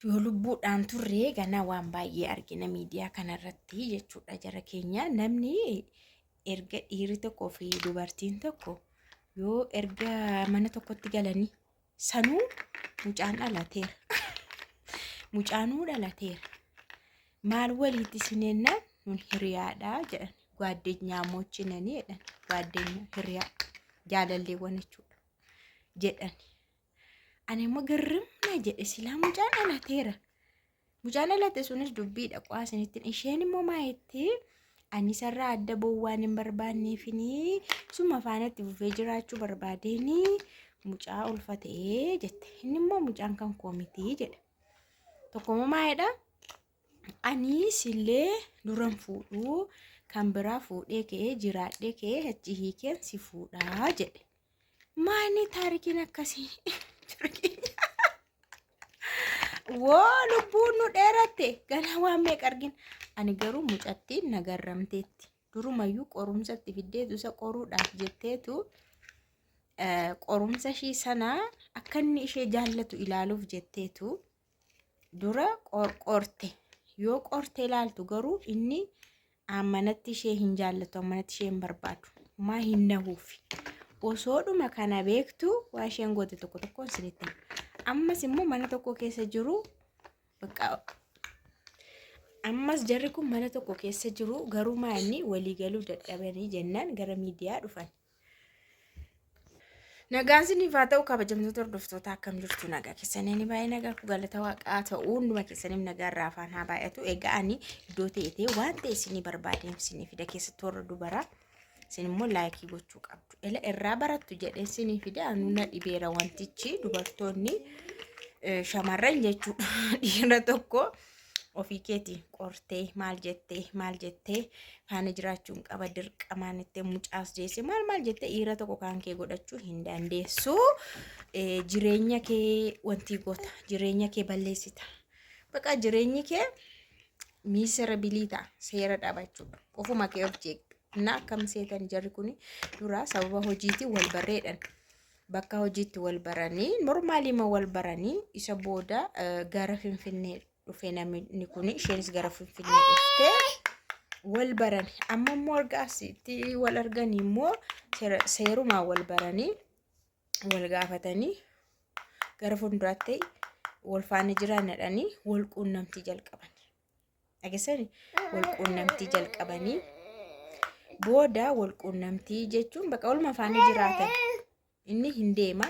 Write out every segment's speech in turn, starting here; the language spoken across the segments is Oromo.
Yoo lubbuudhaan turre ganaa waan baay'ee argina miidiyaa kanarratti jechuudha jara keenya. Namni erga dhiirri tokkoo fi dubartiin tokko yoo erga mana tokkotti galanii sanuu mucaan dhalateera. Mucaanuu dhalateera. Maal waliitti isin jennaan nun hiriyaadha jedhan. Gwaaddenyaamochi nanii jedhan. Gwaaddeenya hiriyaa jaalalleewwan jechuudha jedhan. Ani immoo girrimna jedhe silaa mucaan dhalateera. Mucaan dhalate sunis dubbiidha qo'aa isinitti. Isheen immoo maayetti ani isarraa adda ba'uu waan hin barbaanneefini suma faanatti fufee jiraachuu barbaadeeni mucaa ulfa ta'ee jette. Inni immoo mucaan kan koo miti jedhe. Tokkommoo maayedha? Ani sillee duran fuudhuu kan biraa fuudhee ka'ee jiraadhee ka'ee achi hiikeen si fuudhaa jedhe. Maani taarikiin akkasii? Woo lubbuun nu dheeratte ganaa waan meeqa argina. Ani garuu mucattiin na garramteetti. Durumayyuu qorumsa itti fiddeetu isa qoruudhaaf jetteetu qorumsa ishii sana akka inni ishee jaallatu ilaaluuf jetteetu dura qorte. Yoo qorte ilaaltu garuu inni ammanatti ishee hin jaallatu, ammanatti ishee hin barbaadu. Maa hin nahuufi. Osoodhuma kana beektu waa isheen goote tokko tokkoon isinitti hima. Ammas immoo mana tokko keessa jiru bakka ammas jarri kun mana tokko keessa jiru garuu maa inni walii galuu dadhabanii jennaan gara miidiyaa dhufan. Nagaan isiniif haa ta'u kabajamtoota hordoftoota akkam jirtu nagaa keessanii ani baay'ee nagaa ku galata waaqaa ta'u hunduma keessaniif nagaa irraa afaan haa baay'atu egaa ani iddoo ta'e waan ta'e isinii barbaadeen isinii fida keessattuu warra dubaraa isin immoo laayikii gochuu qabdu ela irraa barattu jedheen isinii fida anuu na dhibeera wantichi dubartoonni shamarran jechuudha dhiira tokko ofii keeti qortee maal jettee maal jettee faana jiraachuun qaba dirqamaan itti mucaas jeesse maal maal jettee dhiira tokko kaan kee godhachuu hin dandeessu. Jireenya kee wantii goota jireenya kee balleessita. Bakka jireenyi kee miisera bilii ta'a seera dhaba jechuudha. Ofuma kee of jeeqxa. Na akkam seetan jarri kun dura sababa hojiitiin wal barreedhan. Bakka hojiitti wal baranii normaalima wal baranii isa booda gara Finfinnee dhufe namni kun isheenis gara Finfinnee dhuftee wal baran. Amma immoo erga asitti wal arganii immoo seerumaan wal baranii wal gaafatanii gara fuulduraatti wal faana jiraannadhanii wal quunnamtii jalqaban. Dhageessani wal quunnamtii jalqabanii booda wal quunnamtii jechuun bakka waluma faana jiraatan. Inni hin deema.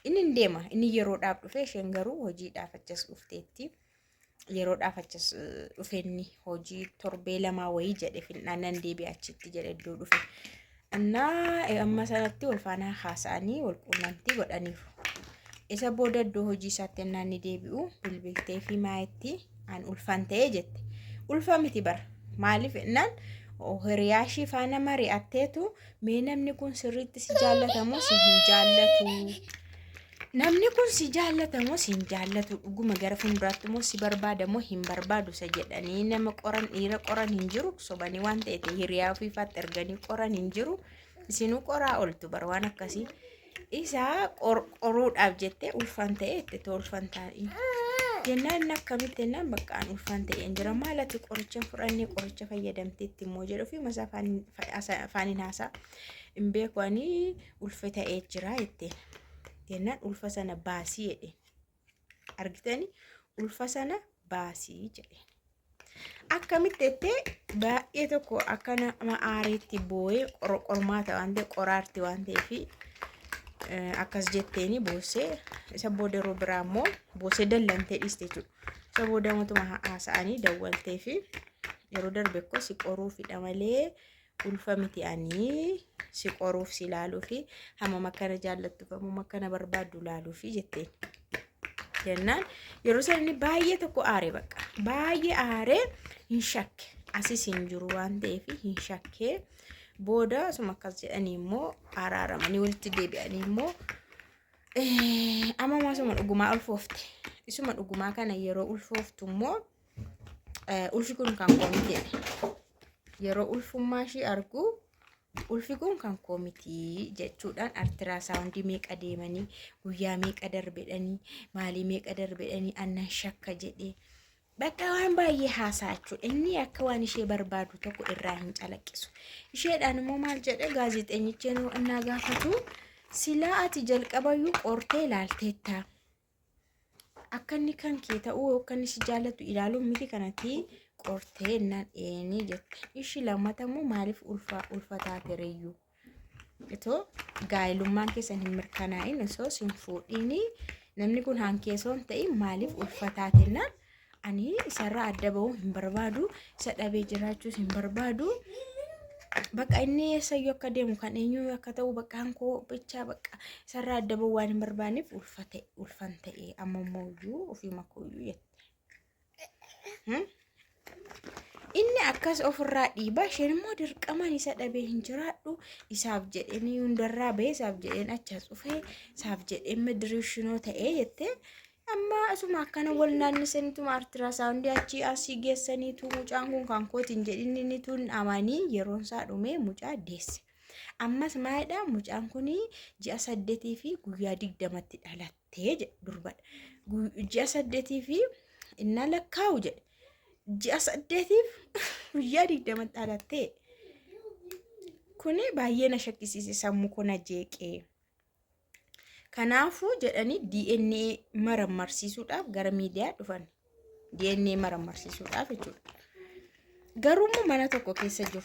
Inni hin deema. Inni yeroodhaaf dhufe isheen garuu hojiidhaaf achas dhufteetti. Yeroodhaaf achas dhufe inni hojii torbee lamaa wayii jedhe fin'aan nan deebi'a achitti jedhe iddoo dhufe. Innaa amma sanatti wal faana haasa'anii wal quunnamtii godhaniiru. Isa booda iddoo hojii isaatti ennaa inni deebi'u bilbiltee fi maayetti an ulfan ta'ee jette. Ulfa miti bara. Maaliif ennaan hiriyaa ishii faana mari'atteetu mee namni kun sirriitti si jaallata moo si hin jaallatu? Namni kun si jaallata moo si hin jaallatu? Dhuguma gara fuulduraatti moo si barbaada moo hin barbaadu isa jedhanii nama qoran dhiira qoran hin jiru sobanii waan ta'e ta'e hiriyaa ofiifaatti erganii qoran hin jiru. Isinuu qoraa ooltu bara waan akkasii. Isa qoruudhaaf jettee ulfan ta'e itti too ulfan taa'ii. Jennaan inni akkamitti jennaan bakka an ulfan ta'een jira maal ati qoricha hin fudhannee qoricha fayyadamteetti immoo jedhu fi masa afaaniin haasaa hin beeku ani ulfa ta'ee jira jetteen. Jennaan ulfa sana baasii jedheen. Argitanii ulfa sana baasii jedheen. Akkamitti jettee baay'ee tokko akka nama aareetti boo'ee qormaata waan ta'e qoraarti waan ta'eef akkas jetteeni boossee isa booda yeroo biraa immoo boossee dallantee dhiiste jechuudha. Isa booda matuma haasa'anii dawwaltee fi yeroo darbe koo si qoruufidha malee ulfa miti ani si qoruuf si ilaaluufi hammam akkana jaallattuuf hammam akkana barbaaddu ilaaluufi jetteen. Jennaan yeroo sana inni baay'ee tokko aare bakka baay'ee aaree hin shakke asis hin jiru waan ta'eef hin shakkee booda asuma akkas jedhanii immoo araaramanii walitti deebi'anii immoo amma isuma dhugumaa ulfoofte isuma dhugumaa kana yeroo ulfooftu immoo ulfi kun kan koo miti jedhe yeroo ulfummaa ishii argu Ulfi kun kan koo miti jechuudhaan artiraasaawundii meeqa deemanii guyyaa meeqa darbedhanii maalii meeqa darbedhanii annan shakka jedhee bakka waan baay'ee haasaa jechuudha. Inni akka waan ishee barbaadu tokko irraa hin calaqqisu. Isheedhaan immoo maal jedhe gaazexeenyichi yeroo innaa gaafatu silaa ati jalqabayyuu qortee ilaalteetta. Akka inni kan kee ta'uu akka inni si jaallatu ilaaluun miti kanatti qortee innaan eenii jette. Ishi lammata immoo maaliif ulfa ulfa taate reeyyuu? Itoo gaa'elummaan keessan hin mirkanaa'in osoo sin fuudhiini namni kun hankeesoo hin ta'in maaliif ulfa taate innaan ani isarraa adda ba'uu hin barbaadu isa dhabee jiraachuus hin barbaadu. Bakka inni eessayyuu akka deemu kan eenyu akka ta'u bakka hankoo bichaa bakka isarraa adda ba'uu waan hin barbaanneef ulfa ta'e ulfan ta'e amma immoo iyyuu ofii makooyyuu jette. Inni akkas ofirraa dhiiba isheen immoo dirqamaan isa dhabee hin jiraadhu isaaf jedheen hundarraa bahee isaaf jedheen achas dhufee isaaf jedheen madirishinoo ta'ee jettee amma asuma akkana wal naannisaniituma artiraasaawundii achii asii geessaniitu mucaan kun kan kooti hin jedhin inni tun amanii yeroon isaa dhumee mucaa deesse. Ammas maalidha mucaan kun ji'a 8 fi guyyaa 20tti dhalattee jedhe durbadha. Ji'a 8 fi innaa lakkaa'u jedhe. Ji'a 8f guyyaa 20tti dhalattee. Kuni baay'ee na shakkisiise sammuu koo na jeeqee. Kanaafuu jedhanii DNA marammarsiisuudhaaf gara miidiyaa dhufan. DNA marammarsiisuudhaaf jechuudha. Garuu immoo mana tokko keessa jiru.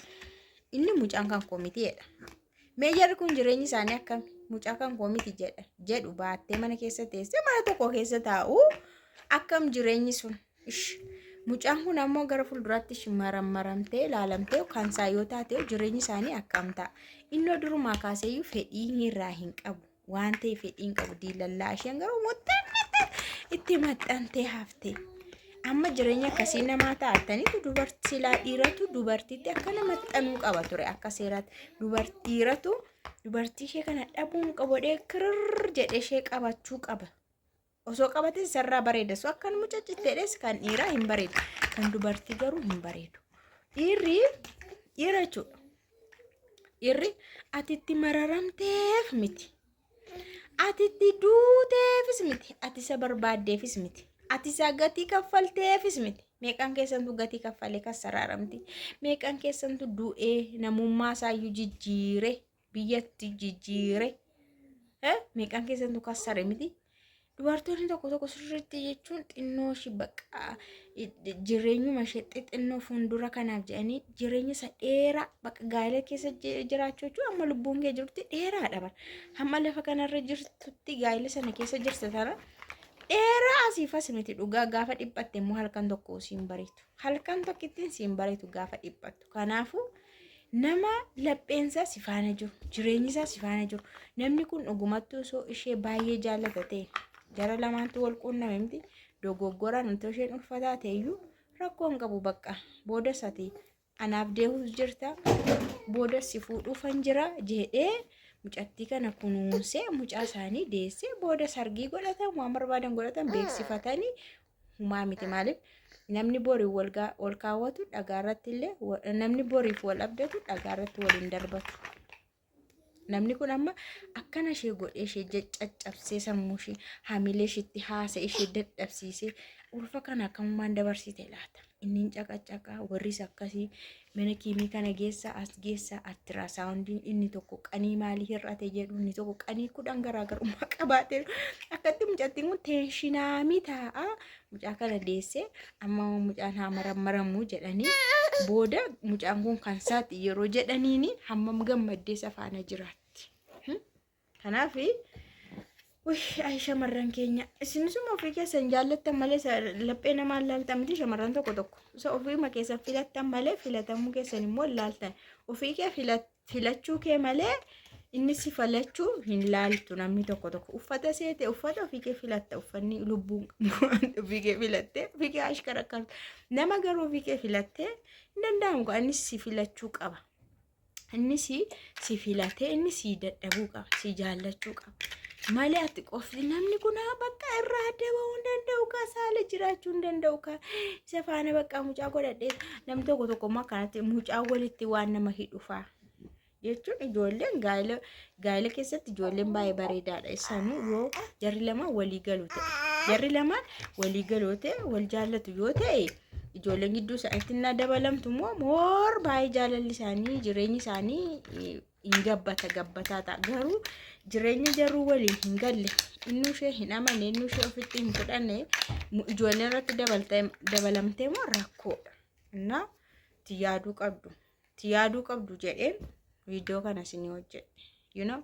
Inni mucaan kan koo miti jedha. Mee jarri kun jireenyi isaanii akkami? Mucaa kan koo miti jedha jedhu baattee mana keessa teessee mana tokko keessa taa'u akkam jireenyi sun? Ish. Mucaan kun ammoo gara fuulduraatti ishi marammaramtee ilaalamtee kan isaa yoo taate jireenyi isaanii akkam ta'a? Innoo durumaa kaaseeyyuu fedhii irraa hin qabu. Waan ta'e fedhii hin qabu diilallaa isheen garuu muxxannate itti maxxantee hafte. Amma jireenya akkasii namaa taataniitu dubartii silaa dhiiratu dubartiitti akkana maxxanuu qaba ture akka seeraatti. Dubartiiratu dubartii ishee kana dhabuu hin qabu jedhee kirrrr jedhee ishee qabachuu qaba. Osoo qabatee isarraa bareeda. So akkan muca citteedhes kan dhiiraa hin bareedu. Kan dubartii garuu hin bareedu. Dhiirri dhiira jechuudha. Dhiirri ati itti mararamteef miti. Ati itti duuteefis miti. Ati isa barbaaddeefis miti. Ati isa gatii kaffalteefis miti. Meeqaan keessantu gatii kaffalee kassaraaramti. Meeqaan keessantu du'ee namummaa isaayyuu jijjiire biyyatti jijjiire. Meeqaan keessantu kassare miti. Dubartoonni tokko tokko sirriitti jechuun xinnoo ishii bakka jireenyuma ishee xixinnoo fuuldura kanaaf jedhanii jireenya isa dheeraa bakka gaa'ela keessa jiraachuu jechuun amma lubbuun kee jirutti dheeraadha bara. Hamma lafa kanarra jirtutti gaa'ela sana keessa jirta tana dheeraa asiif as miti dhugaa gaafa dhiphatte immoo halkan tokko siin bariitu. Halkan tokkittiin siin bariitu gaafa dhiphattu. Kanaafuu Nama lapheensaa si faana jiru, jireenyisaa si faana jiru. Namni kun dhugumatti osoo ishee baay'ee jaallata ta'e jara lamaantu wal quunname miti dogoggoraan otoo isheen ulfataa ta'eyyuu rakkoo hin qabu bakka booda sati anaaf deehuuf jirta booda si fuudhuufan jira jedhee mucattii kana kunuunsee mucaa isaanii deessee booda sargii godhatan waan barbaadan godhatan beeksifatanii humaa miti maaliif namni boriif wal wal kaawwatu dhagaa irratti illee namni boriif wal abdatu dhagaa irratti wal hin darbatu. Namni kun amma akkana ishee godhee ishee caccabsee sammuu ishee hamilee isheetti haasa ishee dadhabsiisee ulfa kana akkamumaan dabarsite laata? Inni hin caqacaqaa warris akkasii mana kiimii kana geessa as geessa attirasaawundiin inni tokko qanii maalii hir'ate jedhu inni tokko qanii 10 garaagarummaa qabaate akkatti mucattiin kun teeshinaamii taa'a mucaa kana deessee amma mucaan haa marammaramuu jedhanii booda mucaan kun kan isaati yeroo jedhaniini hammam gammaddee isa faana jiraatti. Kanaaf ay shamarran keenya isinisuma ofii keessan jaallattan malee laphee namaa laaltan miti shamarran tokko tokko isa ofiima keessan filattan malee filatamuu keessan immoo laaltan ofii kee filachuu kee malee inni si filachuu hin laaltu namni tokko tokko uffata seete uffata ofii kee filatta uffanni lubbuun ofii kee filattee ofii kee ashkara kan nama garuu ofii kee filattee hin danda'amu innis si filachuu qaba. Inni si si filatee inni si dadhabuu qaba, si jaallachuu qaba. Malee ati qofti namni kun haa bakka irraa adda bahuu hin danda'u kaa saala jiraachuu hin danda'u kaa isa faana bakka mucaa godhadhee namni tokko tokko immoo akkanatti mucaa walitti waan nama hidhufaa. Jechuun ijoolleen gaa'ela keessatti ijoolleen baay'ee bareedaadha. Isaanuu yoo jarri lamaan walii galu ta'e, jarri lamaan walii galoo ta'e, wal jaallatu yoo ta'e, ijoolleen gidduu isaaniitti na dabalamtu immoo more baay'ee jaalalli isaanii, jireenyi isaanii hin gabbata, gabbataa ta'a. Garuu jireenya jaruu waliin hin galle, inni ishee hin amanne, inni ishee ofitti hin fudhanne, ijoolleen irratti dabalamtee immoo rakkoodha. Innaa itti yaaduu qabdu. Itti yaaduu qabdu jedheen viidiyoo kana isinii hojjedhe. You know?